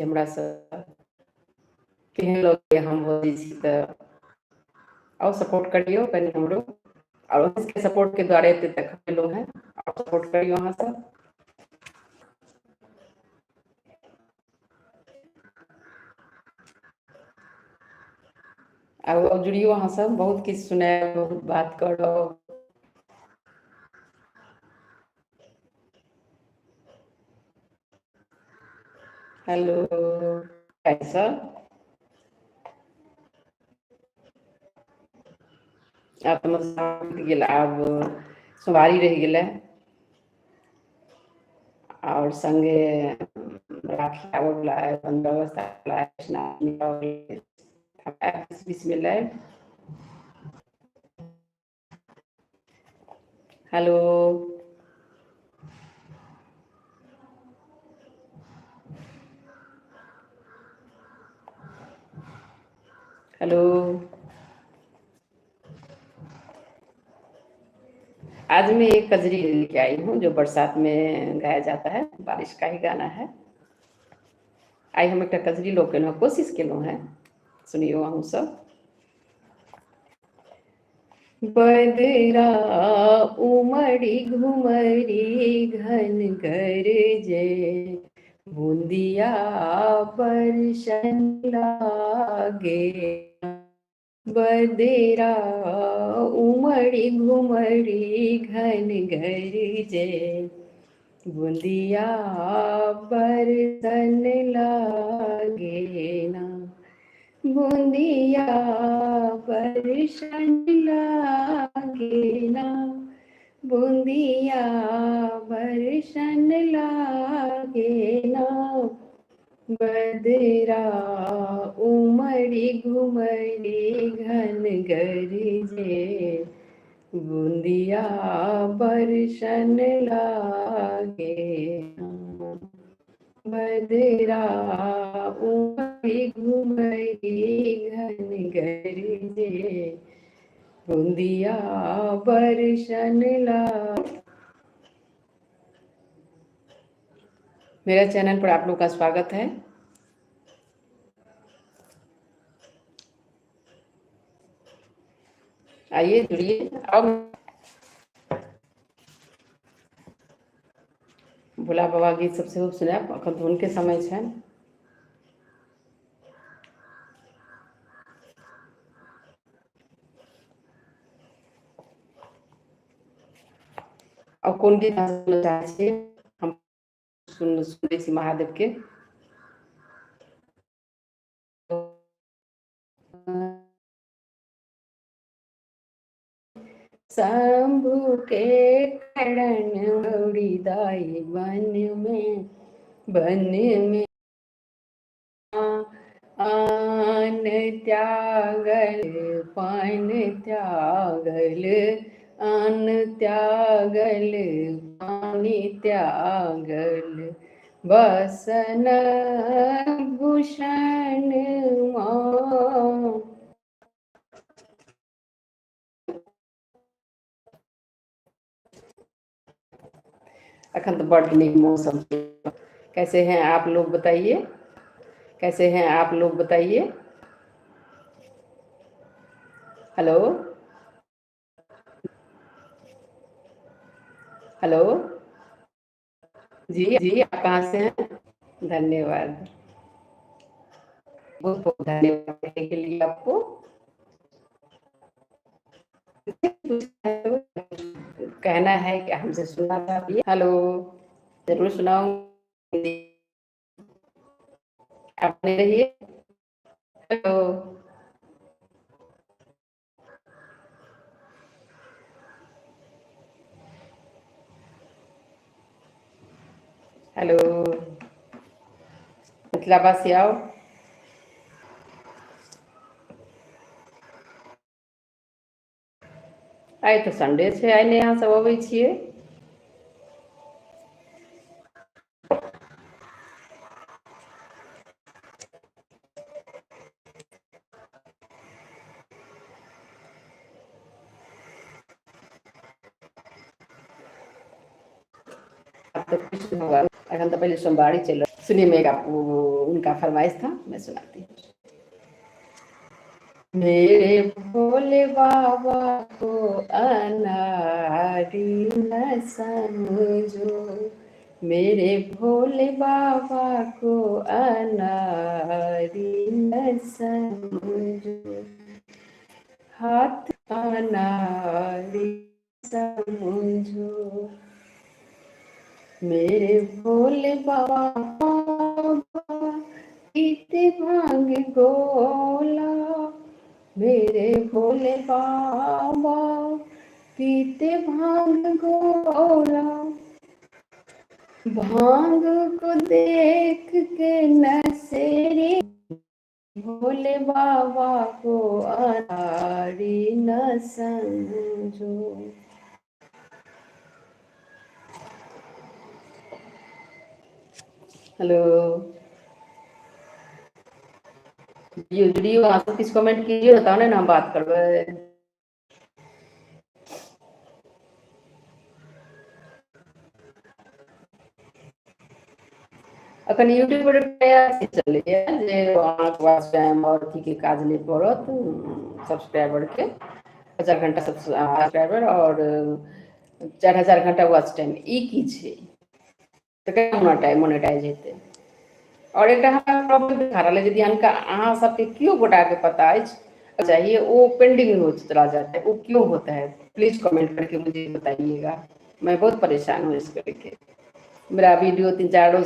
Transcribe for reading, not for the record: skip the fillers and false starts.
हमरासँ केहन लगैए हम बजै छी तऽ आउ सपोर्ट करियौ कनि हमरो आओर के सपोर्ट के द्वारा एते तक एलहुँ हेँ। आओर सपोर्ट करियौ अहाँ सब। आउ आउ जुड़ियौ अहाँ सब, बहुत किछु सुनायब, बहुत बात करब। हेलो सर, आब तऽ मधुश्रावणी बीत गेल, आब सोमवारी रहि गेलै आओर संगे राखी आबयवला अइ, 15 अगस्त आबयवला अइ, बीचमे लाइव। हेलो, हेलो, आज मैं एक कजरी लेके आई हूँ जो बरसात में गाया जाता है, बारिश का ही गाना है। आइ हम एकटा कजरी लऽ के कोशिश केलहुँ हेँ, सुनियौ अहूँ सब। बदरा उमड़ी घुमड़ी घन गरजे, बूंदिया बरसन लागे। बदरा उमड़ी घुमड़ी घन गरजे, बूंदिया बरसन लागे ना। बूंदिया बरसन लागे ना, बूंदिया बरसन लागे ना। बदरा उमड़ी घुमड़ी घन गरजे, बूंदिया बरसन लागे। बदरा उमड़ी घुमड़ी घन गरजे, बूंदिया बरसन ला। मेरा चैनल पर आप लोग का स्वागत है। आइए जुड़िए। अब भोला बाबा गीत सब सेहो सुनायब, अखन तऽ हुनके समय छनि। आओर कोन गीत अहाँ सुनऽ चाहै छियै? हम सुनै छी महादेव के। शंभु के करण गौरी दाई वन में, वन में आन त्यागल पान त्यागल, आन त्यागल पानी त्यागल, बसन भूषण माँ। अखन तऽ बड्ड नीक मौसम छै। कैसे हैं आप लोग बताइए, कैसे हैं आप लोग बताइए। हेलो हेलो जी जी, आप कहाँ से हैं? धन्यवाद, बहुत बहुत धन्यवाद कहने के लिए आपको। कहना है कि हमसे सुनना चाहती। हेलो, जरूर सुनाऊंगी, आप बने रहिए। हेलो हेलो, मिथिलावासी आओ। आइ तऽ संडे छै, आइ नहि अहाँ सब अबै छियै। आब तऽ किछु नहि होगा, एखन तऽ पहिले सोमवारी चलि रहल। सुनिए, मैं आपको उनका फरमाइश था, मैं सुनाती हूँ। मेरे भोले बाबा को अनारी न समझो, मेरे भोले बाबा को अनारी न समझो, हाथ अनारी समझो, मेरे भोले बाबा पीते भांग गोला, मेरे भोले बाबा पीते भांग गोला, भांग को देख के नशेरी भोले बाबा को अनारी न समझो। हेलो, जुड़ियो, अहाँ सब किछु कमेंट कीजिए ने तहने ने हम बात करबै। अखन यूट्यूब पर नया चीज चलैया जे अहाँके वॉच टाइम और अथी के काज नहि पड़त सब्सक्राइबर के, 1000 घंटा सब्सक्राइबर और 4000 घंटा वॉच टाइम, ई की छै तऽ केना मोनेटाइज हेतै? और एकटा हमरा प्रॉब्लम देखा रहल है, यदि अहाँ सबके केओ गोटाके पता अछि चाहिए, वो पेंडिंग हो चला जाता है, वो क्यों होता है? प्लीज कमेंट करके मुझे बताइएगा, मैं बहुत परेशान हूँ इसको लेके। मेरा वीडियो 3-4 रोज